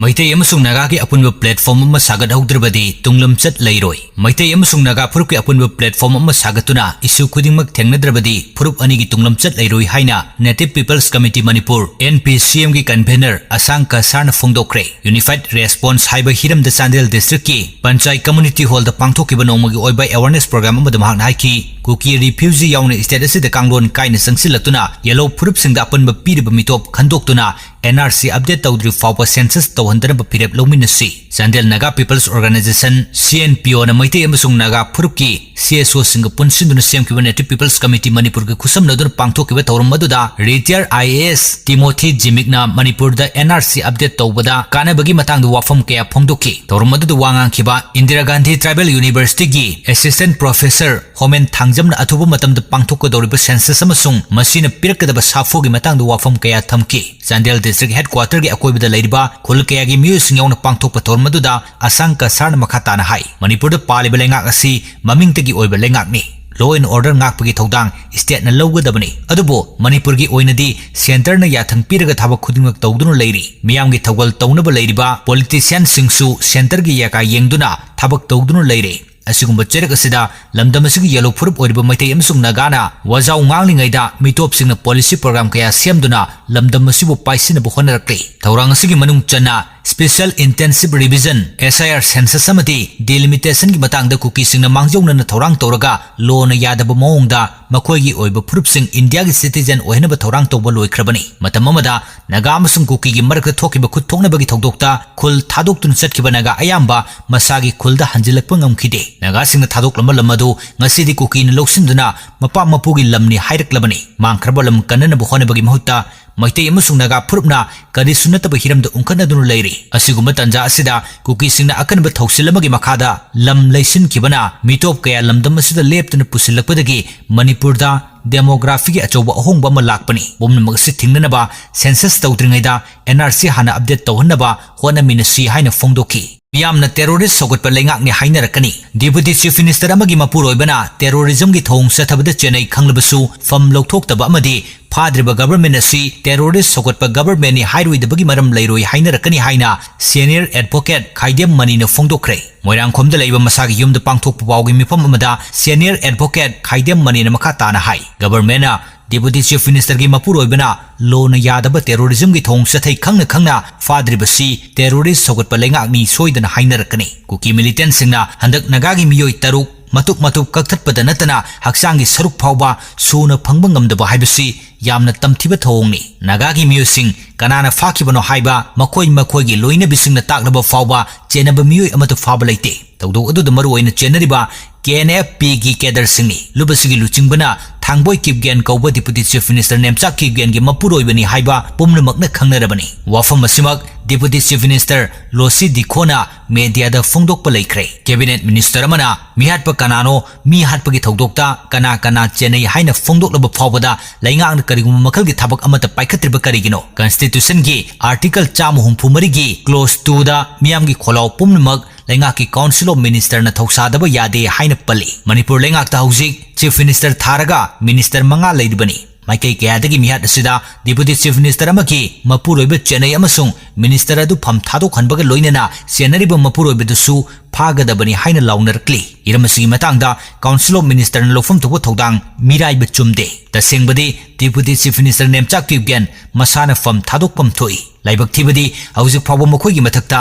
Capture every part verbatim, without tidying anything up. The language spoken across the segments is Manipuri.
ꯃꯩꯇꯩ ꯑꯃꯁꯨꯡ ꯅꯥꯒꯥꯒꯤ ꯑꯄꯨꯟꯕ platform ꯑꯃ ꯁꯥꯒꯠꯍꯧꯗ꯭ꯔꯕꯗꯤ ꯇꯨꯡꯂꯝꯆꯠ ꯂꯩꯔꯣꯏ꯫ ꯃꯩꯇꯩ ꯑꯃꯁꯨꯡ ꯅꯥꯒꯥ ꯐꯨꯔꯨꯞꯀꯤ ꯑꯄꯨꯟꯕ platform ꯑꯃ ꯁꯥꯒꯠꯇꯨꯅ issue ꯈꯨꯗꯤꯡꯃꯛ ꯊꯦꯡꯅꯗ꯭ꯔꯕꯗꯤ ꯐꯨꯔꯨꯞ ꯑꯅꯤꯒꯤ ꯇꯨꯡꯂꯝꯆꯠ ꯂꯩꯔꯣꯏ ꯍꯥꯏꯅ Native People's Committee Manipur, N P C M ꯒꯤ convener ꯑꯁꯥꯡ ꯀꯁꯥꯔꯅ ꯐꯣꯡꯗꯣꯛꯈ꯭ꯔꯦ꯫ Unified Response ꯍꯥꯏꯕ ꯍꯤꯔꯝꯗ ꯆꯥꯟꯗꯦꯜ district ꯀꯤ ꯄꯟꯆꯥꯏ community hall ꯗ ꯄꯥꯡꯊꯣꯛꯈꯤꯕ ꯅꯣꯡꯃꯒꯤ ꯑꯣꯏꯕ awareness program ꯑꯃꯗ ꯃꯍꯥꯛꯅ ꯍꯥꯏꯈꯤ, ꯀꯨꯀꯤ refugee ꯌꯥꯎꯅ state ꯑꯁꯤꯗ ꯀꯥꯡꯂꯣꯟ ꯀꯥꯏꯅ ꯆꯪꯁꯤꯜꯂꯛꯇꯨꯅ ꯌꯦꯜꯂꯣ ꯐꯨꯔꯨꯞꯁꯤꯡꯗ ꯑꯄꯨꯟꯕ ꯄꯤꯔꯤꯕ ꯃꯤꯇꯣꯞ ꯈꯟꯗꯣꯛꯇꯨꯅ N R C update ꯇꯧꯗ꯭ꯔꯤ ꯐꯥꯎꯕ census ꯇꯧꯍꯟꯗꯅꯕ ꯐꯤꯔꯦꯞ ꯂꯧꯃꯤꯟꯅꯁꯤ꯫ Chandel Naga People's Organisation, C N P O ꯅ ꯃꯩꯇꯩ ꯑꯃꯁꯨꯡ ꯅꯥꯒꯥ ꯐꯨꯔꯨꯞꯀꯤ C S O ꯁꯤꯡꯒ ꯄꯨꯟꯁꯤꯟꯗꯨꯅ ꯁꯦꯝꯈꯤꯕ Native People's Committee ꯃꯅꯤꯄꯨꯔꯒ ꯈꯨꯠꯁꯝꯅꯗꯨꯅ ꯄꯥꯡꯊꯣꯛꯈꯤꯕ ꯊꯧꯔꯝ ꯑꯗꯨꯗ retired I A S Timothy ꯖꯤꯃꯤꯛꯅ ꯃꯅꯤꯄꯨꯔꯗ N R C update ꯇꯧꯕꯗ ꯀꯥꯟꯅꯕꯒꯤ ꯃꯇꯥꯡꯗ ꯋꯥꯐꯝ ꯀꯌꯥ ꯐꯣꯡꯗꯣꯛꯈꯤ꯫ ꯊꯧꯔꯝ ꯑꯗꯨꯗ ꯋꯥ ꯉꯥꯡꯈꯤꯕ Indira Gandhi Tribal University ꯒꯤ assistant professor ꯍꯣꯃꯦꯟ ꯊꯥꯡꯖꯝꯅ ꯑꯊꯨꯕ ꯃꯇꯝꯗ ꯄꯥꯡꯊꯣꯛꯀꯗꯧꯔꯤꯕ census ꯑꯃꯁꯨꯡ ꯃꯁꯤꯅ ꯄꯤꯔꯛꯀꯗꯕ ꯁꯥꯐꯨꯒꯤ ꯃꯇꯥꯡꯗ ꯋꯥꯐꯝ ꯀꯌꯥ ꯊꯝꯈꯤ꯫ ꯆꯥꯟꯗꯦꯜ district headquarter ꯒꯤ ꯑꯀꯣꯏꯕꯗ ꯂꯩꯔꯤꯕ ꯈꯨꯜ ꯀꯌꯥꯒꯤ ꯃꯤꯑꯣꯏꯁꯤꯡ ꯌꯥꯎꯅ ꯄꯥꯡꯊꯣꯛꯄ ꯊꯧꯔꯝ ꯑꯗꯨꯗ ꯑꯁꯥꯡ ꯀꯁꯥꯔꯅ ꯃꯈꯥ ꯇꯥꯅ ꯍꯥꯏ, ꯃꯅꯤꯄꯨꯔꯗ ꯄꯥꯜꯂꯤꯕ ꯂꯩꯉꯥꯛ ꯑꯁꯤ ꯃꯃꯤꯡꯇꯒꯤ ꯑꯣꯏꯕ ꯂꯩꯉꯥꯛꯅꯤ꯫ Law and order ꯉꯥꯛꯄꯒꯤ ꯊꯧꯗꯥꯡ state ꯅ ꯂꯧꯒꯗꯕꯅꯤ꯫ ꯑꯗꯨꯕꯨ ꯃꯅꯤꯄꯨꯔꯒꯤ ꯑꯣꯏꯅꯗꯤ centre ꯅ ꯌꯥꯊꯪ ꯄꯤꯔꯒ ꯊꯕꯛ ꯈꯨꯗꯤꯡꯃꯛ ꯇꯧꯗꯨꯅ ꯂꯩꯔꯤ꯫ ꯃꯤꯌꯥꯝꯒꯤ ꯊꯧꯒꯜ ꯇꯧꯅꯕ ꯂꯩꯔꯤꯕ politician ꯁꯤꯡꯁꯨ centre ꯒꯤ ꯌꯥꯀꯥ ꯌꯦꯡꯗꯨꯅ ꯊꯕꯛ ꯇꯧꯗꯨꯅ ꯂꯩꯔꯦ꯫ ꯑꯁꯤꯒꯨꯝꯕ ꯆꯩꯔꯛ ꯑꯁꯤꯗ ꯂꯝꯗꯝ ꯑꯁꯤꯒꯤ ꯌꯦꯜꯂꯣ ꯐꯨꯔꯨꯞ ꯑꯣꯏꯔꯤꯕ ꯃꯩꯇꯩ ꯑꯃꯁꯨꯡ ꯅꯥꯒꯥꯅ ꯋꯥꯖꯥꯎ ꯉꯥꯡꯂꯤꯉꯩꯗ ꯃꯤꯇꯣꯞꯁꯤꯡꯅ policy program ꯀꯌꯥ ꯁꯦꯝꯗꯨꯅ ꯂꯝꯗꯝ ꯑꯁꯤꯕꯨ ꯄꯥꯏꯁꯤꯟꯅꯕ ꯍꯣꯠꯅꯔꯛꯂꯤ꯫ ꯊꯧꯔꯥꯡ ꯑꯁꯤꯒꯤ ꯃꯅꯨꯡ ꯆꯟꯅ Special Intensive Revision, S I R, census ꯑꯃꯗꯤ delimitation ꯒꯤ ꯃꯇꯥꯡꯗ ꯀꯨꯀꯤꯁꯤꯡꯅ ꯃꯥꯡꯖꯧꯅꯅ ꯊꯧꯔꯥꯡ ꯇꯧꯔꯒ law ꯅ ꯌꯥꯗꯕ ꯃꯑꯣꯡꯗ ꯃꯈꯣꯏꯒꯤ ꯑꯣꯏꯕ ꯐꯨꯔꯨꯞꯁꯤꯡ ꯏꯟꯗꯤꯌꯥꯒꯤ citizen ꯑꯣꯏꯍꯟꯅꯕ ꯊꯧꯔꯥꯡ ꯇꯧꯕ ꯂꯣꯏꯈ꯭ꯔꯕꯅꯤ꯫ ꯃꯇꯝ ꯑꯃꯗ ꯅꯥꯒꯥ ꯑꯃꯁꯨꯡ ꯀꯨꯀꯤꯒꯤ ꯃꯔꯛꯇ ꯊꯣꯛꯈꯤꯕ ꯈꯨꯠ ꯊꯣꯛꯅꯕꯒꯤ ꯊꯧꯗꯣꯛꯇ ꯈꯨꯜ ꯊꯥꯗꯣꯛꯇꯨꯅ ꯆꯠꯈꯤꯕ ꯅꯥꯒꯥ ꯑꯌꯥꯝꯕ ꯃꯁꯥꯒꯤ ꯈꯨꯜꯗ ꯍꯟꯖꯤꯜꯂꯛꯄ ꯉꯝꯈꯤꯗꯦ꯫ ꯅꯥꯒꯥꯁꯤꯡꯅ ꯊꯥꯗꯣꯛꯂꯝꯕ ꯂꯝ ꯑꯗꯨ ꯉꯁꯤꯗꯤ ꯀꯨꯀꯤꯅ ꯂꯧꯁꯤꯟꯗꯨꯅ ꯃꯄꯥ ꯃꯄꯨꯒꯤ ꯂꯝꯅꯤ ꯍꯥꯏꯔꯛꯂꯕꯅꯤ꯫ ꯃꯥꯡꯈ꯭ꯔꯕ ꯂꯝ ꯀꯟꯅꯅꯕ ꯍꯣꯠꯅꯕꯒꯤ ꯃꯍꯨꯠꯇ ꯃꯩꯇꯩ ꯑꯃꯁꯨꯡ ꯅꯥꯒꯥ ꯐꯨꯔꯨꯞꯅ ꯀꯔꯤꯁꯨ ꯅꯠꯇꯕ ꯍꯤꯔꯝꯗ ꯎꯪꯈꯠꯅꯗꯨꯅ ꯂꯩꯔꯤ꯫ ꯑꯁꯤꯒꯨꯝꯕ ꯇꯥꯟꯖꯥ ꯑꯁꯤꯗ ꯀꯨꯀꯤꯁꯤꯡꯅ ꯑꯀꯟꯕ ꯊꯧꯁꯤꯜ ꯑꯃꯒꯤ ꯃꯈꯥꯗ ꯂꯝ ꯂꯩꯁꯤꯟꯈꯤꯕꯅ ꯃꯤꯇꯣꯞ ꯀꯌꯥ ꯂꯝꯗꯝ ꯑꯁꯤꯗ ꯂꯦꯞꯇꯨꯅ ꯄꯨꯁꯤꯜꯂꯛꯄꯗꯒꯤ ꯃꯅꯤꯄꯨꯔꯗ demography ꯒꯤ ꯑꯆꯧꯕ ꯑꯍꯣꯡꯕ ꯑꯃ ꯂꯥꯛꯄꯅꯤ꯫ ꯄꯨꯝꯅꯃꯛ ꯑꯁꯤ ꯊꯤꯡꯅꯅꯕ census ꯇꯧꯗ꯭ꯔꯤꯉꯩꯗ N R C ꯍꯥꯟꯅ update ꯇꯧꯍꯟꯅꯕ ꯍꯣꯠꯅꯃꯤꯟꯅꯁꯤ ꯍꯥꯏꯅ ꯐꯣꯡꯗꯣꯛꯈꯤ꯫ ꯃꯤꯌꯥꯝꯅ terrorist ꯁꯧꯒꯠꯄ ꯂꯩꯉꯥꯛꯅꯤ ꯍꯥꯏꯅꯔꯛꯀꯅꯤ꯫ Deputy Chief Minister ꯑꯃꯒꯤ ꯃꯄꯨꯔꯣꯏꯕꯅ terrorism ꯒꯤ ꯊꯧꯑꯣꯡ ꯆꯠꯊꯕꯗ ꯆꯦꯟꯅꯩ ꯈꯪꯂꯕꯁꯨ ꯐꯝ ꯂꯧꯊꯣꯛꯇꯕ ꯑꯃꯗꯤ ꯐꯥꯗ꯭ꯔꯤꯕ government ꯑꯁꯤ terrorist ꯁꯧꯒꯠꯄ government ꯅꯤ ꯍꯥꯏꯔꯣꯏꯗꯕꯒꯤ ꯃꯔꯝ ꯂꯩꯔꯣꯏ ꯍꯥꯏꯅꯔꯛꯀꯅꯤ ꯍꯥꯏꯅ senior advocate ꯈꯥꯏꯗꯦꯝ ꯃꯅꯤꯅ ꯐꯣꯡꯗꯣꯛꯈ꯭ꯔꯦ꯫ ꯃꯣꯏꯔꯥꯡꯈꯣꯝꯗ ꯂꯩꯕ ꯃꯁꯥꯒꯤ ꯌꯨꯝꯗ ꯄꯥꯡꯊꯣꯛꯄ ꯄꯥꯎꯒꯤ ꯃꯤꯐꯝ ꯑꯃꯗ senior advocate ꯈꯥꯏꯗꯦꯝ ꯃꯅꯤꯅ ꯃꯈꯥ ꯇꯥꯅ ꯍꯥꯏ, Government ꯅ Deputy Chief Minister ꯒꯤ ꯃꯄꯨꯔꯣꯏꯕꯅ law ꯅ ꯌꯥꯗꯕ terrorism ꯒꯤ ꯊꯧꯑꯣꯡ ꯆꯠꯊꯩ ꯈꯪꯅ ꯈꯪꯅ ꯐꯥꯗ꯭ꯔꯤꯕꯁꯤ terrorist ꯁꯧꯒꯠꯄ ꯂꯩꯉꯥꯛꯅꯤ ꯁꯣꯏꯗꯅ ꯍꯥꯏꯅꯔꯛꯀꯅꯤ꯫ ꯀꯨꯀꯤ militant ꯁꯤꯡꯅ ꯍꯟꯗꯛ ꯅꯥꯒꯥꯒꯤ ꯃꯤꯑꯣꯏ ꯇꯔꯨꯛ ꯃꯇꯨꯞ ꯃꯇꯨꯞ ꯀꯛꯊꯠꯄꯗ ꯅꯠꯇꯅ ꯍꯛꯆꯥꯡꯒꯤ ꯁꯔꯨꯛ ꯐꯥꯎꯕ ꯁꯨꯅ ꯐꯪꯕ ꯉꯝꯗꯕ ꯍꯥꯏꯕꯁꯤ ꯌꯥꯝꯅ ꯇꯝꯊꯤꯕ ꯊꯧꯑꯣꯡꯅꯤ꯫ ꯅꯥꯒꯥꯒꯤ ꯃꯤꯑꯣꯏꯁꯤꯡ ꯀꯅꯥꯅ ꯐꯥꯈꯤꯕꯅꯣ ꯍꯥꯏꯕ ꯃꯈꯣꯏ ꯃꯈꯣꯏꯒꯤ ꯂꯣꯏꯅꯕꯤꯁꯤꯡꯅ ꯇꯥꯛꯂꯕ ꯐꯥꯎꯕ ꯆꯦꯟꯅꯕ ꯃꯤꯑꯣꯏ ꯑꯃꯠꯇ ꯐꯥꯕ ꯂꯩꯇꯦ꯫ ꯊꯧꯗꯣꯛ ꯑꯗꯨꯗ ꯃꯔꯨ ꯑꯣꯏꯅ ꯆꯦꯟꯅꯔꯤꯕ K N F P ꯒꯤ cadre ꯁꯤꯡꯅꯤ꯫ ꯂꯨꯞ ꯑꯁꯤꯒꯤ ꯂꯨꯆꯤꯡꯕꯅ ꯊꯥꯡꯕꯣꯏ ꯀꯤꯞꯒꯦꯟ ꯀꯧꯕ Deputy Chief Minister ꯅꯦꯝꯆꯥꯛ ꯀꯤꯞꯒꯦꯟꯒꯤ ꯃꯄꯨꯔꯣꯏꯕꯅꯤ ꯍꯥꯏꯕ ꯄꯨꯝꯅꯃꯛꯅ ꯈꯪꯅꯔꯕꯅꯤ꯫ ꯋꯥꯐꯝ ꯑꯁꯤꯃꯛ Deputy Chief Minister ꯂꯣꯁꯤ ꯗꯤꯈꯣꯅ media ꯗ ꯐꯣꯡꯗꯣꯛꯄ ꯂꯩꯈ꯭ꯔꯦ꯫ Cabinet Minister ꯑꯃꯅ ꯃꯤꯍꯥꯠꯄ ꯀꯅꯥꯅꯣ, ꯃꯤ ꯍꯥꯠꯄꯒꯤ ꯊꯧꯗꯣꯛꯇ ꯀꯅꯥ ꯀꯅꯥ ꯆꯦꯟꯅꯩ ꯍꯥꯏꯅ ꯐꯣꯡꯗꯣꯛꯂꯕ ꯐꯥꯎꯕꯗ ꯂꯩꯉꯥꯛꯅ ꯀꯔꯤꯒꯨꯝꯕ ꯃꯈꯜꯒꯤ ꯊꯕꯛ ꯑꯃꯠꯇ ꯄꯥꯏꯈꯠꯇ꯭ꯔꯤꯕ ꯀꯔꯤꯒꯤꯅꯣ? Constitution ꯒꯤ Article ꯆꯥꯝꯃ ꯍꯨꯝꯐꯨ ꯃꯔꯤꯒꯤ Clause two ꯗ ꯃꯤꯌꯥꯝꯒꯤ ꯈꯣꯜꯂꯥꯎ ꯄꯨꯝꯅꯃꯛ ꯂꯩꯉꯥꯛꯀꯤ Council of Minister ꯅ ꯊꯧꯁꯥꯗꯕ ꯌꯥꯗꯦ ꯍꯥꯏꯅ ꯄꯜꯂꯤ꯫ ꯃꯅꯤꯄꯨꯔ ꯂꯩꯉꯥꯛꯇ ꯍꯧꯖꯤꯛ Chief Minister ꯊꯥꯔꯒ minister ꯃꯉꯥ ꯂꯩꯔꯤꯕꯅꯤ꯫ ꯃꯥꯏꯀꯩ ꯀꯌꯥꯗꯒꯤ ꯃꯤꯍꯥꯠ ꯑꯁꯤꯗ Deputy Chief Minister ꯑꯃꯒꯤ ꯃꯄꯨꯔꯣꯏꯕ ꯆꯦꯟꯅꯩ ꯑꯃꯁꯨꯡ minister ꯑꯗꯨ ꯐꯝ ꯊꯥꯗꯣꯛꯍꯟꯕꯒ ꯂꯣꯏꯅꯅ ꯆꯦꯟꯅꯔꯤꯕ ꯃꯄꯨꯔꯣꯏꯕꯗꯨꯁꯨ ꯐꯥꯒꯗꯕꯅꯤ ꯍꯥꯏꯅ ꯂꯥꯎꯅꯔꯛꯂꯤ꯫ ꯍꯤꯔꯝ ꯑꯁꯤꯒꯤ ꯃꯇꯥꯡꯗ Council of Minister ꯅ ꯂꯧꯐꯝ ꯊꯣꯛꯄ ꯊꯧꯗꯥꯡ ꯃꯤꯔꯥꯏꯕ ꯆꯨꯝꯗꯦ꯫ ꯇꯁꯦꯡꯕꯗꯤ Deputy Chief Minister ꯅꯦꯝꯆꯥꯛ ꯀꯤꯞꯒꯦꯟ ꯃꯁꯥꯅ ꯐꯝ ꯊꯥꯗꯣꯛꯐꯝ ꯊꯣꯛꯏ꯫ ꯂꯥꯏꯕꯛ ꯊꯤꯕꯗꯤ ꯍꯧꯖꯤꯛ ꯐꯥꯎꯕ ꯃꯈꯣꯏꯒꯤ ꯃꯊꯛꯇ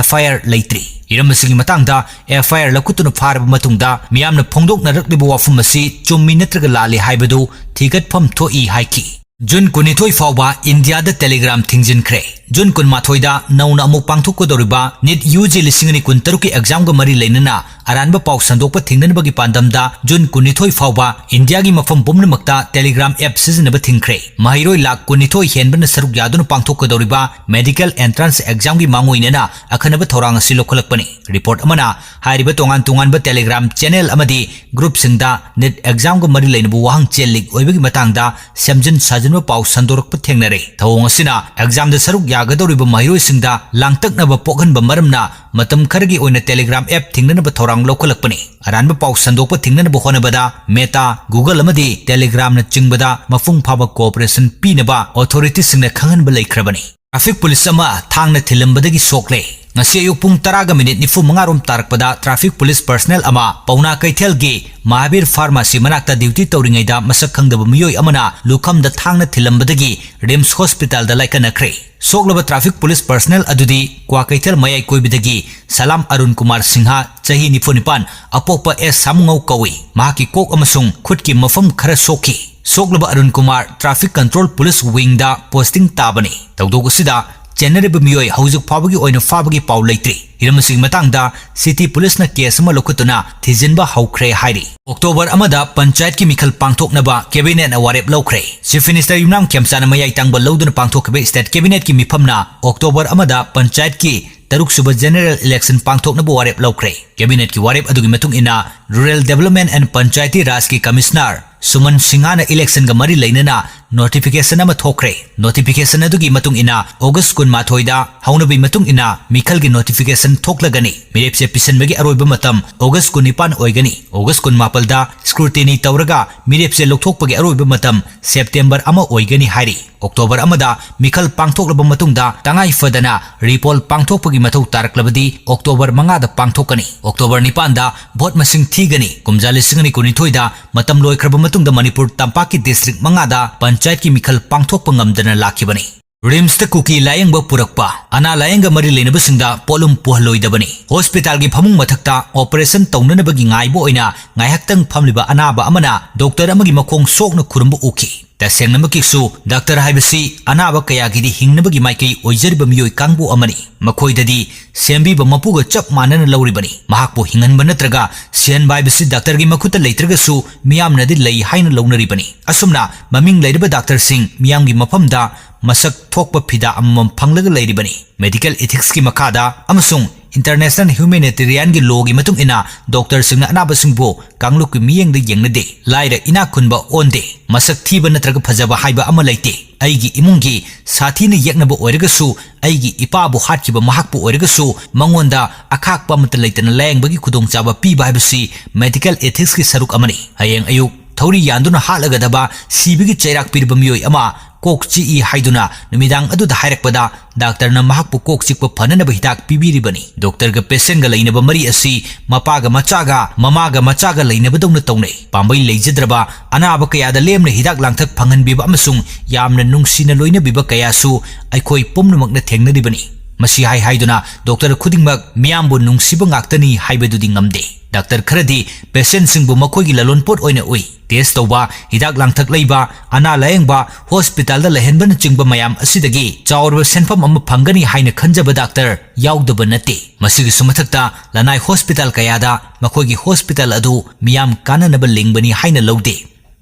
F I R ꯂꯩꯇ꯭ꯔꯤ꯫ ꯍꯤꯔꯝ ꯑꯁꯤꯒꯤ ꯃꯇꯥꯡꯗ F I R ꯂꯧꯈꯠꯇꯨꯅ ꯐꯥꯔꯕ ꯃꯇꯨꯡꯗ ꯃꯤꯌꯥꯝꯅ ꯐꯣꯡꯗꯣꯛꯅꯔꯛꯂꯤꯕ ꯋꯥꯐꯝ ꯑꯁꯤ ꯆꯨꯝꯃꯤ ꯅꯠꯇ꯭ꯔꯒ ꯂꯥꯜꯂꯤ ꯍꯥꯏꯕꯗꯨ ꯊꯤꯒꯠꯐꯝ ꯊꯣꯛꯏ ꯍꯥꯏꯈꯤ꯫ June ꯀꯨꯟꯅꯤꯊꯣꯏ ꯐꯥꯎꯕ ꯏꯟꯗꯤꯌꯥꯗ Telegram ꯊꯤꯡꯖꯤꯟꯈ꯭ꯔꯦ꯫ June ꯀꯨꯟꯃꯥꯊꯣꯏꯗ ꯅꯧꯅ ꯑꯃꯨꯛ ꯄꯥꯡꯊꯣꯛꯀꯗꯧꯔꯤꯕ NEET U G ꯂꯤꯁꯤꯡ ꯑꯅꯤ ꯀꯨꯟꯇꯔꯨꯛꯀꯤ exam ꯒ ꯃꯔꯤ ꯂꯩꯅꯅ ꯑꯔꯥꯟꯕ ꯄꯥꯎ ꯁꯟꯗꯣꯛꯄ ꯊꯤꯡꯅꯅꯕꯒꯤ ꯄꯥꯟꯗꯝꯗ June ꯀꯨꯟꯅꯤꯊꯣꯏ ꯐꯥꯎꯕ ꯏꯟꯗꯤꯌꯥꯒꯤ ꯃꯐꯝ ꯄꯨꯝꯅꯃꯛꯇ Telegram app ꯁꯤꯖꯤꯟꯅꯕ ꯊꯤꯡꯈ꯭ꯔꯦ꯫ ꯃꯍꯩꯔꯣꯏ ꯂꯥꯈ ꯀꯨꯟꯅꯤꯊꯣꯏ ꯍꯦꯟꯕꯅ ꯁꯔꯨꯛ ꯌꯥꯗꯨꯅ ꯄꯥꯡꯊꯣꯛꯀꯗꯧꯔꯤꯕ medical entrance exam ꯒꯤ ꯃꯥꯡꯑꯣꯏꯅꯅ ꯑꯈꯟꯅꯕ ꯊꯧꯔꯥꯡ ꯑꯁꯤ ꯂꯧꯈꯠꯂꯛꯄꯅꯤ꯫ Report ꯑꯃꯅ ꯍꯥꯏꯔꯤꯕ ꯇꯣꯉꯥꯟ ꯇꯣꯉꯥꯟꯕ Telegram channel ꯑꯃꯗꯤ group ꯁꯤꯡꯗ NEET exam ꯒ ꯃꯔꯤ ꯂꯩꯅꯕ ꯋꯥꯍꯪ ꯆꯦꯜ leak ꯑꯣꯏꯕꯒꯤ ꯃꯇꯥꯡꯗ ꯁꯦꯝꯖꯤꯟ ꯁꯥꯖꯤꯟ ꯊꯤꯖꯤꯟꯕ ꯄꯥꯎ ꯁꯟꯗꯣꯔꯛꯄ ꯊꯦꯡꯅꯔꯦ꯫ ꯊꯧꯑꯣꯡ ꯑꯁꯤꯅ examꯗ ꯁꯔꯨꯛ ꯌꯥꯒꯗꯧꯔꯤꯕ ꯃꯍꯩꯔꯣꯏꯁꯤꯡꯗ ꯂꯥꯡꯇꯛꯅꯕ ꯄꯣꯛꯍꯟꯕ ꯃꯔꯝꯅ ꯃꯇꯝ ꯈꯔꯒꯤ ꯑꯣꯏꯅ Telegram app ꯊꯤꯡꯅꯅꯕ ꯊꯧꯔꯥꯡ ꯂꯧꯈꯠꯂꯛꯄꯅꯤ꯫ ꯑꯔꯥꯟꯕ ꯄꯥꯎ ꯁꯟꯗꯣꯛꯄ ꯊꯤꯡꯅꯅꯕ ꯍꯣꯠꯅꯕꯗ Meta, Google ꯑꯃꯗꯤ Telegramꯅ ꯆꯤꯡꯕꯗ ꯃꯄꯨꯡ ꯐꯥꯕ cooperation ꯄꯤꯅꯕ authorityꯁꯤꯡꯅ ꯈꯪꯍꯟꯕ ꯂꯩꯈ꯭ꯔꯕꯅꯤ꯫ Traffic police ꯑꯃ ꯊꯥꯡꯅ ꯊꯤꯜꯂꯝꯕꯗꯒꯤ ꯁꯣꯛꯂꯦ꯫ ꯉꯁꯤ ꯑꯌꯨꯛ ꯄꯨꯡ ꯇꯔꯥꯒ ꯃꯤꯅꯤꯠ ꯅꯤꯐꯨ ꯃꯉꯥ ꯔꯣꯝ ꯇꯥꯔꯛꯄꯗ traffic police personnel ꯑꯃ ꯄꯥꯎꯅꯥ ꯀꯩꯊꯦꯜꯒꯤ ꯃꯍꯥꯕꯤꯔ pharmacy ꯃꯅꯥꯛꯇ duty ꯇꯧꯔꯤꯉꯩꯗ ꯃꯁꯛ ꯈꯪꯗꯕ ꯃꯤꯑꯣꯏ ꯑꯃꯅ ꯂꯨꯈꯝꯗ ꯊꯥꯡꯅ ꯊꯤꯜꯂꯝꯕꯗꯒꯤ RIMS hospitalꯗ ꯂꯥꯏꯀꯠꯅꯈ꯭ꯔꯦ꯫ ꯁꯣꯛꯂꯕ traffic police personnel ꯑꯗꯨꯗꯤ ꯀ꯭ꯋꯥꯀꯩꯊꯦꯜ ꯃꯌꯥꯏ ꯀꯣꯏꯕꯗꯒꯤ ꯁꯂꯥꯝ ꯑꯔꯨꯟ ꯀꯨꯃꯥꯔ ꯁꯤꯡꯍ, ꯆꯍꯤ ꯅꯤꯐꯨ ꯅꯤꯄꯥꯟ, ꯑꯄꯣꯛꯄ ꯑꯦꯁ ꯁꯥꯃꯨꯉꯧ ꯀꯧꯏ꯫ ꯃꯍꯥꯛꯀꯤ ꯀꯣꯛ ꯑꯃꯁꯨꯡ ꯈꯨꯠꯀꯤ ꯃꯐꯝ ꯈꯔ ꯁꯣꯛꯈꯤ꯫ ꯁꯣꯛꯂꯕ Arun Kumar traffic control police wingꯗ posting ꯇꯥꯕꯅꯤ꯫ ꯊꯧꯗꯣꯛ ꯑꯁꯤꯗ ꯆꯦꯟꯅꯔꯤꯕ ꯃꯤꯑꯣꯏ ꯍꯧꯖꯤꯛ ꯐꯥꯎꯕꯒꯤ ꯑꯣꯏꯅ ꯐꯥꯕꯒꯤ ꯄꯥꯎ ꯂꯩꯇ꯭ꯔꯤ꯫ ꯍꯤꯔꯝ ꯑꯁꯤꯒꯤ ꯃꯇꯥꯡꯗ city policeꯅ case ꯑꯃ ꯂꯧꯈꯠꯇꯨꯅ ꯊꯤꯖꯤꯟꯕ ꯍꯧꯈ꯭ꯔꯦ ꯍꯥꯏꯔꯤ꯫ October ꯑꯃꯗ ꯄꯟꯆꯥꯌꯠꯀꯤ ꯃꯤꯈꯜ ꯄꯥꯡꯊꯣꯛꯅꯕ cabinetꯅ ꯋꯥꯔꯦꯞ ꯂꯧꯈ꯭ꯔꯦ꯫ Chief Minister ꯌꯨꯝꯅꯥꯝ ꯈꯦꯝꯆꯥꯟꯅ ꯃꯌꯥꯏ ꯊꯪꯕ ꯂꯧꯗꯨꯅ ꯄꯥꯡꯊꯣꯛꯈꯤꯕ state cabinetꯀꯤ ꯃꯤꯐꯝꯅ October ꯑꯃꯗ ꯄꯟꯆꯥꯌꯠꯀꯤ ꯇꯔꯨꯛꯁꯨꯕ general election ꯄꯥꯡꯊꯣꯛꯅꯕ ꯋꯥꯔꯦꯞ ꯂꯧꯈ꯭ꯔꯦ꯫ Cabinetꯀꯤ ꯋꯥꯔꯦꯞ ꯑꯗꯨꯒꯤ ꯃꯇꯨꯡ ꯏꯟꯅ Rural Development and Panchayati Rajꯀꯤ Commissioner ꯁꯨꯃꯟ ꯁꯤꯡꯍꯅ electionꯒ ꯃꯔꯤ ꯂꯩꯅꯅ notification ꯑꯃ ꯊꯣꯛꯈ꯭ꯔꯦ꯫ Notification ꯑꯗꯨꯒꯤ ꯃꯇꯨꯡ ꯏꯟꯅ August ꯀꯨꯟꯃꯥꯊꯣꯏꯗ ꯍꯧꯅꯕꯤ ꯃꯇꯨꯡ ꯏꯟꯅ ꯃꯤꯈꯜꯒꯤ notification ꯊꯣꯛꯂꯒꯅꯤ꯫ ꯃꯤꯔꯦꯞꯁꯦ ꯄꯤꯁꯤꯟꯕꯒꯤ ꯑꯔꯣꯏꯕ ꯃꯇꯝ August ꯀꯨꯟꯅꯤꯄꯥꯟ ꯑꯣꯏꯒꯅꯤ꯫ August ꯀꯨꯟꯃꯥꯄꯜꯗ scrutiny ꯇꯧꯔꯒ ꯃꯤꯔꯦꯞꯁꯦ ꯂꯧꯊꯣꯛꯄꯒꯤ ꯑꯔꯣꯏꯕ ꯃꯇꯝ September ꯑꯃ ꯑꯣꯏꯒꯅꯤ ꯍꯥꯏꯔꯤ꯫ October ꯑꯃꯗ ꯃꯤꯈꯜ ꯄꯥꯡꯊꯣꯛꯂꯕ ꯃꯇꯨꯡꯗ ꯇꯉꯥꯏ ꯐꯗꯅ repoll ꯄꯥꯡꯊꯣꯛꯄꯒꯤ ꯃꯊꯧ ꯇꯥꯔꯛꯂꯕꯗꯤ October ꯃꯉꯥꯗ ꯄꯥꯡꯊꯣꯛꯀꯅꯤ꯫ October ꯅꯤꯄꯥꯟꯗ vote ꯃꯁꯤꯡ ꯊꯤꯒꯅꯤ꯫ ꯀꯨꯝꯖꯥ ꯂꯤꯁꯤꯡ ꯑꯅꯤ ꯀꯨꯟꯅꯤꯊꯣꯏꯗ ꯃꯇꯝ ꯂꯣꯏꯈ꯭ꯔꯕ ꯃꯇꯨꯡꯗ ꯃꯅꯤꯄꯨꯔ ꯇꯝꯄꯥꯛꯀꯤ district ꯃꯉꯥꯗ ꯄꯟꯆꯥꯌꯠꯀꯤ ꯃꯤꯈꯜ ꯄꯥꯡꯊꯣꯛꯄ ꯉꯝꯗꯅ ꯂꯥꯛꯈꯤꯕꯅꯤ꯫ RIMSꯇ ꯀꯨꯀꯤ ꯂꯥꯌꯦꯡꯕ ꯄꯨꯔꯛꯄ꯫ ꯑꯅꯥ ꯂꯥꯌꯦꯡꯒ ꯃꯔꯤ ꯂꯩꯅꯕꯁꯤꯡꯗ ꯄꯣꯠꯂꯨꯝ ꯄꯨꯍꯜꯂꯣꯏꯗꯕꯅꯤ꯫ Hospitalꯒꯤ ꯐꯃꯨꯡ ꯃꯊꯛꯇ operation ꯇꯧꯅꯅꯕꯒꯤ ꯉꯥꯏꯕ ꯑꯣꯏꯅ ꯉꯥꯏꯍꯥꯛꯇꯪ ꯐꯝꯂꯤꯕ ꯑꯅꯥꯕ ꯑꯃꯅ doctor ꯑꯃꯒꯤ ꯃꯈꯣꯡ ꯁꯣꯛꯅ ꯈꯨꯔꯨꯝꯕ ꯎꯈꯤ꯫ ꯇꯁꯦꯡꯅꯃꯛꯀꯤꯁꯨ, doctor ꯍꯥꯏꯕꯁꯤ ꯑꯅꯥꯕ ꯀꯌꯥꯒꯤꯗꯤ ꯍꯤꯡꯅꯕꯒꯤ ꯃꯥꯏꯀꯩ ꯑꯣꯏꯖꯔꯤꯕ ꯃꯤꯑꯣꯏ ꯀꯥꯡꯕꯨ ꯑꯃꯅꯤ꯫ ꯃꯈꯣꯏꯗꯗꯤ ꯁꯦꯝꯕꯤꯕ ꯃꯄꯨꯒ ꯆꯞ ꯃꯥꯟꯅꯅ ꯂꯧꯔꯤꯕꯅꯤ꯫ ꯃꯍꯥꯛꯄꯨ ꯍꯤꯡꯍꯟꯕ ꯅꯠꯇ꯭ꯔꯒ ꯁꯤꯍꯟꯕ ꯍꯥꯏꯕꯁꯤ doctorꯒꯤ ꯃꯈꯨꯠꯇ ꯂꯩꯇ꯭ꯔꯒꯁꯨ ꯃꯤꯌꯥꯝꯅꯗꯤ ꯂꯩ ꯍꯥꯏꯅ ꯂꯧꯅꯔꯤꯕꯅꯤ꯫ ꯑꯁꯨꯝꯅ ꯃꯃꯤꯡ ꯂꯩꯔꯕ doctorꯁꯤꯡ ꯃꯤꯌꯥꯝꯒꯤ ꯃꯐꯝꯗ ꯃꯁꯛ ꯊꯣꯛꯄ ꯐꯤꯗꯥ ꯑꯃꯃꯝ ꯐꯪꯂꯒ ꯂꯩꯔꯤꯕꯅꯤ꯫ Medical ethicsꯀꯤ ꯃꯈꯥꯗ ꯑꯃꯁꯨꯡ International Humanitarianꯒꯤ lawꯒꯤ ꯃꯇꯨꯡ ꯏꯟꯅ doctorꯁꯤꯡꯅ ꯑꯅꯥꯕꯁꯤꯡꯕꯨ ꯀꯥꯡꯂꯨꯞꯀꯤ ꯃꯤꯠꯌꯦꯡꯗ ꯌꯦꯡꯅꯗꯦ, ꯂꯥꯏꯔ ꯏꯅꯥꯛ ꯈꯨꯟꯕ ꯑꯣꯟꯗꯦ, ꯃꯁꯛ ꯊꯤꯕ ꯅꯠꯇ꯭ꯔꯒ ꯐꯖꯕ ꯍꯥꯏꯕ ꯑꯃ ꯂꯩꯇꯦ꯫ ꯑꯩꯒꯤ ꯏꯃꯨꯡꯒꯤ ꯁꯥꯊꯤꯅ ꯌꯦꯛꯅꯕ ꯑꯣꯏꯔꯒꯁꯨ, ꯑꯩꯒꯤ ꯏꯄꯥꯕꯨ ꯍꯥꯠꯈꯤꯕ ꯃꯍꯥꯛꯄꯨ ꯑꯣꯏꯔꯒꯁꯨ, ꯃꯉꯣꯟꯗ ꯑꯈꯥꯛꯄ ꯑꯃꯠꯇ ꯂꯩꯇꯅ ꯂꯥꯌꯦꯡꯕꯒꯤ ꯈꯨꯗꯣꯡꯆꯥꯕ ꯄꯤꯕ ꯍꯥꯏꯕꯁꯤ medical ethicsꯀꯤ ꯁꯔꯨꯛ ꯑꯃꯅꯤ꯫ ꯍꯌꯦꯡ ꯑꯌꯨꯛ ꯊꯧꯔꯤ ꯌꯥꯟꯗꯨꯅ ꯍꯥꯠꯂꯒꯗꯕ ꯁꯤꯕꯒꯤ ꯆꯩꯔꯥꯛ ꯄꯤꯔꯕ ꯃꯤꯑꯣꯏ ꯑꯃ ꯀꯣꯛ ꯆꯤꯛꯏ ꯍꯥꯏꯗꯨꯅ ꯅꯨꯃꯤꯗꯥꯡ ꯑꯗꯨꯗ ꯍꯥꯏꯔꯛꯄꯗ, doctorꯅ ꯃꯍꯥꯛꯄꯨ ꯀꯣꯛ ꯆꯤꯛꯄ ꯐꯅꯅꯕ ꯍꯤꯗꯥꯛ ꯄꯤꯕꯤꯔꯤꯕꯅꯤ꯫ Doctorꯒ patientꯒ ꯂꯩꯅꯕ ꯃꯔꯤ ꯑꯁꯤ ꯃꯄꯥꯒ ꯃꯆꯥꯒ, ꯃꯃꯥꯒ ꯃꯆꯥꯒ ꯂꯩꯅꯕꯗꯧꯅ ꯇꯧꯅꯩ꯫ ꯄꯥꯝꯕꯩ ꯂꯩꯖꯗ꯭ꯔꯕ ꯑꯅꯥꯕ ꯀꯌꯥꯗ ꯂꯦꯝꯅ ꯍꯤꯗꯥꯛ ꯂꯥꯡꯊꯛ ꯐꯪꯍꯟꯕꯤꯕ ꯑꯃꯁꯨꯡ ꯌꯥꯝꯅ ꯅꯨꯡꯁꯤꯅ ꯂꯣꯏꯅꯕꯤꯕ ꯀꯌꯥꯁꯨ ꯑꯩꯈꯣꯏ ꯄꯨꯝꯅꯃꯛꯅ ꯊꯦꯡꯅꯔꯤꯕꯅꯤ꯫ ꯃꯁꯤ ꯍꯥꯏ ꯍꯥꯏꯗꯨꯅ doctor ꯈꯨꯗꯤꯡꯃꯛ ꯃꯤꯌꯥꯝꯕꯨ ꯅꯨꯡꯁꯤꯕ ꯉꯥꯛꯇꯅꯤ ꯍꯥꯏꯕꯗꯨꯗꯤ ꯉꯝꯗꯦ꯫ Doctor ꯈꯔꯗꯤ patientꯁꯤꯡꯕꯨ ꯃꯈꯣꯏꯒꯤ ꯂꯂꯣꯟꯄꯣꯠ ꯑꯣꯏꯅ ꯎꯏ꯫ Test ꯇꯧꯕ, ꯍꯤꯗꯥꯛ ꯂꯥꯡꯊꯛ ꯂꯩꯕ, ꯑꯅꯥ ꯂꯥꯌꯦꯡꯕ, hospitalꯗ ꯂꯩꯍꯟꯕꯅꯆꯤꯡꯕ ꯃꯌꯥꯝ ꯑꯁꯤꯗꯒꯤ ꯆꯥꯎꯔꯕ ꯁꯦꯟꯐꯝ ꯑꯃ ꯐꯪꯒꯅꯤ ꯍꯥꯏꯅ ꯈꯟꯖꯕ doctor ꯌꯥꯎꯗꯕ ꯅꯠꯇꯦ꯫ ꯃꯁꯤꯒꯤꯁꯨ ꯃꯊꯛꯇ, ꯂꯅꯥꯏ hospital ꯀꯌꯥꯗ ꯃꯈꯣꯏꯒꯤ hospital ꯑꯗꯨ ꯃꯤꯌꯥꯝ ꯀꯥꯟꯅꯅꯕ ꯂꯤꯡꯕꯅꯤ ꯍꯥꯏꯅ ꯂꯧꯗꯦ꯫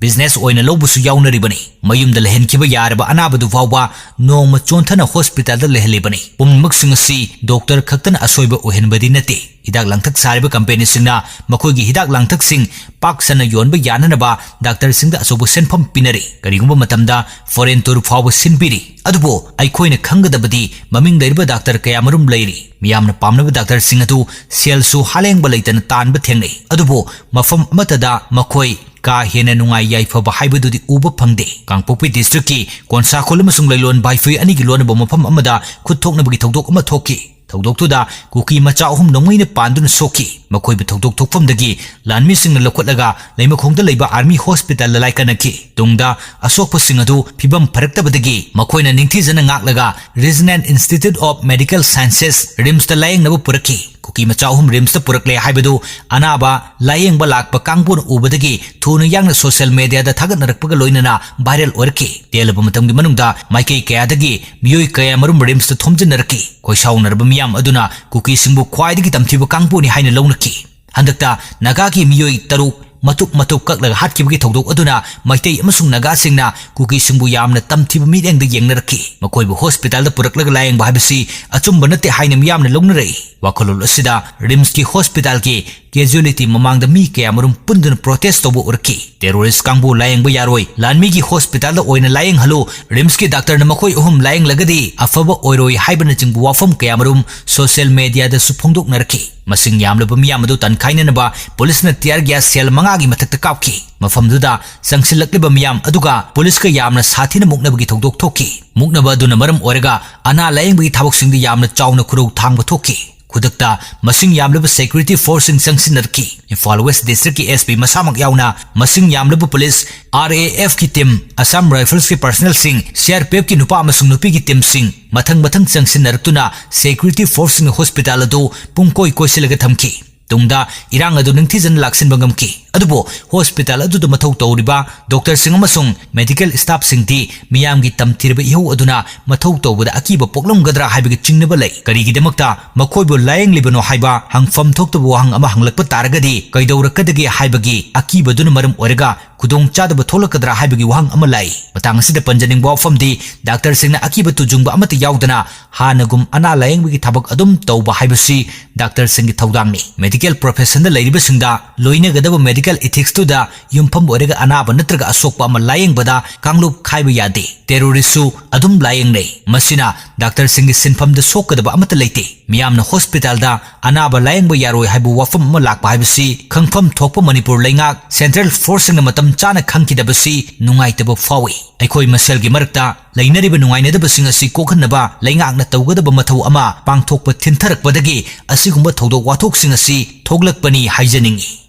Business ꯑꯣꯏꯅ ꯂꯧꯕꯁꯨ ꯌꯥꯎꯅꯔꯤꯕꯅꯤ꯫ ꯃꯌꯨꯝꯗ ꯂꯩꯍꯟꯈꯤꯕ ꯌꯥꯔꯕ ꯑꯅꯥꯕꯗꯨ ꯐꯥꯎꯕ ꯅꯣꯡꯃ ꯆꯣꯟꯊꯅ hospitalꯗ ꯂꯩꯍꯜꯂꯤꯕꯅꯤ꯫ ꯄꯨꯝꯅꯃꯛꯁꯤꯡ ꯑꯁꯤ doctor ꯈꯛꯇꯅ ꯑꯁꯣꯏꯕ ꯑꯣꯏꯍꯟꯕꯗꯤ ꯅꯠꯇꯦ꯫ ꯍꯤꯗꯥꯛ ꯂꯥꯡꯊꯛ ꯁꯥꯔꯤꯕ companyꯁꯤꯡꯅ ꯃꯈꯣꯏꯒꯤ ꯍꯤꯗꯥꯛ ꯂꯥꯡꯊꯛꯁꯤꯡ ꯄꯥꯛ ꯁꯟꯅ ꯌꯣꯟꯕ ꯌꯥꯅꯅꯕ doctorꯁꯤꯡꯗ ꯑꯆꯧꯕ ꯁꯦꯟꯐꯝ ꯄꯤꯅꯔꯤ꯫ ꯀꯔꯤꯒꯨꯝꯕ ꯃꯇꯝꯗ foreign tour ꯐꯥꯎꯕ ꯁꯤꯟꯕꯤꯔꯤ꯫ ꯑꯗꯨꯕꯨ ꯑꯩꯈꯣꯏꯅ ꯈꯪꯒꯗꯕꯗꯤ ꯃꯃꯤꯡ ꯂꯩꯔꯕ doctor ꯀꯌꯥ ꯃꯔꯨꯝ ꯂꯩꯔꯤ꯫ ꯃꯤꯌꯥꯝꯅ ꯄꯥꯝꯅꯕ doctorꯁꯤꯡ ꯑꯗꯨ ꯁꯦꯜꯁꯨ ꯍꯥꯂꯦꯡꯕ ꯂꯩꯇꯅ ꯇꯥꯟꯕ ꯊꯦꯡꯅꯩ꯫ ꯑꯗꯨꯕꯨ ꯃꯐꯝ ꯑꯃꯠꯇꯗ ꯃꯈꯣꯏ ꯀꯥ ꯍꯦꯟꯅ ꯅꯨꯡꯉꯥꯏ ꯌꯥꯏꯐꯕ ꯍꯥꯏꯕꯗꯨꯗꯤ ꯎꯕ ꯐꯪꯗꯦ꯫ ꯀꯥꯡꯄꯣꯛꯄꯤ districtꯀꯤ ꯀꯣꯟꯁꯥꯈꯣꯜ ꯑꯃꯁꯨꯡ ꯂꯩꯂꯣꯟ ꯚꯥꯏꯐꯨꯏ ꯑꯅꯤꯒꯤ ꯂꯣꯟꯅꯕ ꯃꯐꯝ ꯑꯃꯗ ꯈꯨꯠ ꯊꯣꯛꯅꯕꯒꯤ ꯊꯧꯗꯣꯛ ꯑꯃ ꯊꯣꯛꯈꯤ꯫ ꯊꯧꯗꯣꯛꯇꯨꯗ ꯀꯨꯀꯤ ꯃꯆꯥ ꯑꯍꯨꯝ ꯅꯣꯡꯃꯩꯅ ꯄꯥꯟꯗꯨꯅ ꯁꯣꯛꯈꯤ꯫ ꯃꯈꯣꯏꯕꯨ ꯊꯧꯗꯣꯛ ꯊꯣꯛꯐꯝꯗꯒꯤ ꯂꯥꯟꯃꯤꯁꯤꯡꯅ ꯂꯧꯈꯠꯂꯒ ꯂꯩꯃꯈꯣꯡꯗ ꯂꯩꯕ army hospitalꯗ ꯂꯥꯏꯀꯠꯅꯈꯤ꯫ ꯇꯨꯡꯗ ꯑꯁꯣꯛꯄꯁꯤꯡ ꯑꯗꯨ ꯐꯤꯕꯝ ꯐꯔꯛꯇꯕꯗꯒꯤ ꯃꯈꯣꯏꯅ ꯅꯤꯡꯊꯤꯖꯅ ꯉꯥꯛꯂꯒ Regional Institute of Medical Sciences, RIMSꯇ ꯂꯥꯌꯦꯡꯅꯕ ꯄꯨꯔꯛꯈꯤ꯫ ꯀꯨꯀꯤ ꯃꯆꯥ ꯑꯍꯨꯝ RIMSꯇ ꯄꯨꯔꯛꯂꯦ ꯍꯥꯏꯕꯗꯨ ꯑꯅꯥꯕ ꯂꯥꯌꯦꯡꯕ ꯂꯥꯛꯄ ꯀꯥꯡꯕꯨꯅ ꯎꯕꯗꯒꯤ ꯊꯨꯅ ꯌꯥꯡꯅ social mediaꯗ ꯊꯥꯒꯠꯅꯔꯛꯄꯒ ꯂꯣꯏꯅꯅ viral ꯑꯣꯏꯔꯛꯈꯤ꯫ ꯇꯦꯜꯂꯕ ꯃꯇꯝꯒꯤ ꯃꯅꯨꯡꯗ ꯃꯥꯏꯀꯩ ꯀꯌꯥꯗꯒꯤ ꯃꯤꯑꯣꯏ ꯀꯌꯥ ꯃꯔꯨꯝ RIMSꯇ ꯊꯣꯝꯖꯤꯟꯅꯔꯛꯈꯤ꯫ ꯈꯣꯏꯁꯥꯎꯅꯔꯕ ꯃꯤꯌꯥꯝ ꯑꯗꯨꯅ ꯀꯨꯀꯤꯁꯤꯡꯕꯨ ꯈ꯭ꯋꯥꯏꯗꯒꯤ ꯇꯝꯊꯤꯕ ꯀꯥꯡꯕꯨꯅꯤ ꯍꯥꯏꯅ ꯂꯧꯅꯈꯤ꯫ ꯍꯟꯗꯛꯇ ꯅꯥꯒꯥꯒꯤ ꯃꯤꯑꯣꯏ ꯇꯔꯨꯛ ꯃꯇꯨꯞ ꯃꯇꯨꯞ ꯀꯛꯂꯒ ꯍꯥꯠꯈꯤꯕꯒꯤ ꯊꯧꯗꯣꯛ ꯑꯗꯨꯅ ꯃꯩꯇꯩ ꯑꯃꯁꯨꯡ ꯅꯥꯒꯥꯁꯤꯡꯅ ꯀꯨꯀꯤꯁꯤꯡꯕꯨ ꯌꯥꯝꯅ ꯇꯝꯊꯤꯕ ꯃꯤꯠꯌꯦꯡꯗ ꯌꯦꯡꯅꯔꯛꯈꯤ꯫ ꯃꯈꯣꯏꯕꯨ hospitalꯗ ꯄꯨꯔꯛꯂꯒ ꯂꯥꯌꯦꯡꯕ ꯍꯥꯏꯕꯁꯤ ꯑꯆꯨꯝꯕ ꯅꯠꯇꯦ ꯍꯥꯏꯅ ꯃꯤꯌꯥꯝꯅ ꯂꯧꯅꯔꯛꯏ꯫ ꯋꯥꯈꯜꯂꯣꯟ ꯑꯁꯤꯗ ꯔꯤꯝꯁꯀꯤ ꯍꯣꯁꯄꯤꯇꯥꯜꯒꯤ ꯀꯦꯖꯨꯑꯦꯂꯤꯇꯤ ꯃꯃꯥꯡꯗ ꯃꯤ ꯀꯌꯥꯃꯔꯨꯝ ꯄꯨꯟꯗꯨꯅ ꯄ꯭ꯔꯣꯇꯦꯁ ꯇꯧꯕ ꯎꯔꯛꯈꯤ꯫ ꯇꯦꯔꯣꯔꯤꯁ꯭ꯠ ꯀꯥꯡꯕꯨ ꯂꯥꯌꯦꯡꯕ ꯌꯥꯔꯣꯏ, ꯂꯥꯟꯃꯤꯒꯤ ꯍꯣꯁꯄꯤꯇꯥꯜꯗ ꯑꯣꯏꯅ ꯂꯥꯌꯦꯡꯍꯜꯂꯨ, ꯔꯤꯝꯁꯀꯤ ꯗꯥꯛꯇꯔꯅ ꯃꯈꯣꯏ ꯑꯍꯨꯝ ꯂꯥꯌꯦꯡꯂꯒꯗꯤ ꯑꯐꯕ ꯑꯣꯏꯔꯣꯏ ꯍꯥꯏꯕꯅꯆꯤꯡꯕ ꯋꯥꯐꯝ ꯀꯌꯥꯃꯔꯨꯝ ꯁꯣꯁꯤꯌꯦꯜ ꯃꯤꯗꯤꯌꯥꯗꯁꯨ ꯐꯣꯡꯗꯣꯛꯅꯔꯛꯈꯤ꯫ ꯃꯁꯤꯡ ꯌꯥꯝꯂꯕ ꯃꯤꯌꯥꯝ ꯑꯗꯨ ꯇꯥꯟꯈꯥꯏꯅꯅꯕ ꯄꯨꯂꯤꯁꯅ ꯇꯤꯌꯥꯔ ꯒ꯭ꯌꯥꯁ ꯁꯦꯜ ꯃꯉꯥꯒꯤ ꯃꯊꯛꯇ ꯀꯥꯞꯈꯤ꯫ ꯃꯐꯝꯗꯨꯗ ꯆꯪꯁꯤꯜꯂꯛꯂꯤꯕ ꯃꯤꯌꯥꯝ ꯑꯗꯨꯒ ꯄꯨꯂꯤꯁꯀ ꯌꯥꯝꯅ ꯁꯥꯊꯤꯅ ꯃꯨꯛꯅꯕꯒꯤ ꯊꯧꯗꯣꯛ ꯊꯣꯛꯈꯤ꯫ ꯃꯨꯛꯅꯕ ꯑꯗꯨꯅ ꯃꯔꯝ ꯑꯣꯏꯔꯒ ꯑꯅꯥ ꯂꯥꯌꯦꯡꯕꯒꯤ ꯊꯕꯛꯁꯤꯡꯗ ꯌꯥꯝꯅ ꯆꯥꯎꯅ ꯈꯨꯔꯧ ꯊꯥꯡꯕ ꯊꯣꯛꯈꯤ꯫ ꯈꯨꯗꯛꯇ ꯃꯁꯤꯡ ꯌꯥꯝꯂꯕ ꯁꯦꯀ꯭ꯌꯨꯔꯤꯇꯤ ꯐꯣꯔꯁꯁꯤꯡ ꯆꯪꯁꯤꯟꯅꯔꯛꯈꯤ꯫ ꯏꯝꯐꯥꯜ ꯋꯦꯁ꯭ꯠ ꯗꯤꯁꯇ꯭ꯔꯤꯛꯀꯤ ꯑꯦꯁ ꯄꯤ ꯃꯁꯥꯃꯛ ꯌꯥꯎꯅ ꯃꯁꯤꯡ ꯌꯥꯝꯂꯕ ꯄꯨꯂꯤꯁ, ꯑꯥꯔ ꯑꯦ ꯑꯦꯐꯀꯤ ꯇꯤꯝ, ꯑꯁꯥꯝ ꯔꯥꯏꯐꯜꯁꯀꯤ ꯄꯔꯁꯅꯦꯜꯁꯤꯡ, ꯁꯤ ꯑꯥꯔ ꯄꯤ ꯑꯦꯐꯀꯤ ꯅꯨꯄꯥ ꯑꯃꯁꯨꯡ ꯅꯨꯄꯤꯒꯤ ꯇꯤꯝꯁꯤꯡ ꯃꯊꯪ ꯃꯊꯪ ꯆꯪꯁꯤꯟꯅꯔꯛꯇꯨꯅ ꯁꯦꯀ꯭ꯌꯨꯔꯤꯇꯤ ꯐꯣꯔꯁꯁꯤꯡꯅ ꯍꯣꯁꯄꯤꯇꯥꯜ ꯑꯗꯨ ꯄꯨꯡꯀꯣꯏ ꯀꯣꯏꯁꯤꯜꯂꯒ ꯊꯝꯈꯤ꯫ ꯇꯨꯡꯗ ꯏꯔꯥꯡ ꯑꯗꯨ ꯅꯤꯡꯊꯤꯖꯅ ꯂꯥꯛꯁꯤꯟꯕ ꯉꯝꯈꯤ꯫ ꯑꯗꯨꯕꯨ ꯍꯣꯁꯄꯤꯇꯥꯜ ꯑꯗꯨꯗ ꯃꯊꯧ ꯇꯧꯔꯤꯕ ꯗꯣꯛꯇꯔꯁꯤꯡ ꯑꯃꯁꯨꯡ ꯃꯦꯗꯤꯀꯦꯜ ꯁ꯭ꯇꯥꯐꯁꯤꯡꯗꯤ ꯃꯤꯌꯥꯝꯒꯤ ꯇꯝꯊꯤꯔꯕ ꯏꯍꯧ ꯑꯗꯨꯅ ꯃꯊꯧ ꯇꯧꯕꯗ ꯑꯀꯤꯕ ꯄꯣꯛꯂꯝꯒꯗ꯭ꯔꯥ ꯍꯥꯏꯕꯒꯤ ꯆꯤꯡꯅꯕ ꯂꯩ꯫ ꯀꯔꯤꯒꯤꯗꯃꯛꯇ ꯃꯈꯣꯏꯕꯨ ꯂꯥꯌꯦꯡꯂꯤꯕꯅꯣ ꯍꯥꯏꯕ ꯍꯪꯐꯝ ꯊꯣꯛꯇꯕ ꯋꯥꯍꯪ ꯑꯃ ꯍꯪꯂꯛꯄ ꯇꯥꯔꯒꯗꯤ ꯀꯩꯗꯧꯔꯛꯀꯗꯒꯦ ꯍꯥꯏꯕꯒꯤ ꯑꯀꯤꯕꯗꯨꯅ ꯃꯔꯝ ꯑꯣꯏꯔꯒ ꯈꯨꯗꯣꯡꯆꯥꯗꯕ ꯊꯣꯛꯂꯛꯀꯗ꯭ꯔꯥ ꯍꯥꯏꯕꯒꯤ ꯋꯥꯍꯪ ꯑꯃ ꯂꯥꯛꯏ꯫ ꯃꯇꯥꯡ ꯑꯁꯤꯗ ꯄꯟꯖꯅꯤꯡꯕ ꯋꯥꯐꯝꯗꯤ ꯗꯥꯛꯇꯔꯁꯤꯡꯅ ꯑꯀꯤꯕ ꯇꯨꯖꯨꯡꯕ ꯑꯃꯠꯇ ꯌꯥꯎꯗꯅ ꯍꯥꯟꯅꯒꯨꯝ ꯑꯅꯥ ꯂꯥꯌꯦꯡꯕꯒꯤ ꯊꯕꯛ ꯑꯗꯨꯝ ꯇꯧꯕ ꯍꯥꯏꯕꯁꯤ ꯗꯥꯛꯇꯔꯁꯤꯡꯒꯤ ꯊꯧꯗꯥꯡꯅꯤ꯫ ꯃꯦꯗꯤꯀꯦꯜ ꯄ꯭ꯔꯣꯐꯦꯁꯟꯗ ꯂꯩꯔꯤꯕꯁꯤꯡꯗ ꯂꯣꯏꯅꯒꯗꯕ ꯃꯦꯗꯤꯀꯦꯜ ꯏꯊꯤꯛꯁꯇꯨꯗ ꯌꯨꯝꯐꯝ ꯑꯣꯏꯔꯒ ꯑꯅꯥꯕ ꯅꯠꯇ꯭ꯔꯒ ꯑꯁꯣꯛꯄ ꯑꯃ ꯂꯥꯌꯦꯡꯕꯗ ꯀꯥꯡꯂꯨꯞ ꯈꯥꯏꯕ ꯌꯥꯗꯦ꯫ ꯇꯦꯔꯣꯔꯤꯁ꯭ꯠꯁꯨ ꯑꯗꯨꯝ ꯂꯥꯌꯦꯡꯅꯩ꯫ ꯃꯁꯤꯅ ꯗꯥꯛꯇꯔꯁꯤꯡꯒꯤ ꯁꯤꯟꯐꯝꯗ ꯁꯣꯛꯀꯗꯕ ꯑꯃꯠꯇ ꯂꯩꯇꯦ꯫ ꯃꯤꯌꯥꯝꯅ ꯍꯣꯁꯄꯤꯇꯥꯜꯗ ꯑꯅꯥꯕ ꯂꯥꯌꯦꯡꯕ ꯌꯥꯔꯣꯏ ꯍꯥꯏꯕ ꯋꯥꯐꯝ ꯑꯃ ꯂꯥꯛꯄ ꯍꯥꯏꯕꯁꯤ ꯈꯪꯐꯝ ꯊꯣꯛꯄ ꯃꯅꯤꯄꯨꯔ ꯂꯩꯉꯥꯛ ꯁꯦꯟꯇ꯭ꯔꯦꯜ ꯐꯣꯔꯁꯁꯤꯡꯅ ꯃꯇꯝ ꯆꯥꯅ ꯈꯪꯈꯤꯗꯕꯁꯤ ꯅꯨꯡꯉꯥꯏꯇꯕ ꯐꯥꯎꯏ꯫ ꯑꯩꯈꯣꯏ ꯃꯁꯦꯜꯒꯤ ꯃꯔꯛꯇ ꯂꯩꯅꯔꯤꯕ ꯅꯨꯡꯉꯥꯏꯅꯗꯕꯁꯤꯡ ꯑꯁꯤ ꯀꯣꯛꯍꯟꯅꯕ ꯂꯩꯉꯥꯛꯅ ꯇꯧꯒꯗꯕ ꯃꯊꯧ ꯑꯃ ꯄꯥꯡꯊꯣꯛꯄ ꯊꯤꯟꯊꯔꯛꯄꯗꯒꯤ ꯑꯁꯤꯒꯨꯝꯕ ꯊꯧꯗꯣꯛ ꯋꯥꯊꯣꯛꯁꯤꯡ ꯑꯁꯤ ꯊꯣꯛꯂꯛꯄꯅꯤ ꯍꯥꯏꯖꯅꯤꯡꯏ꯫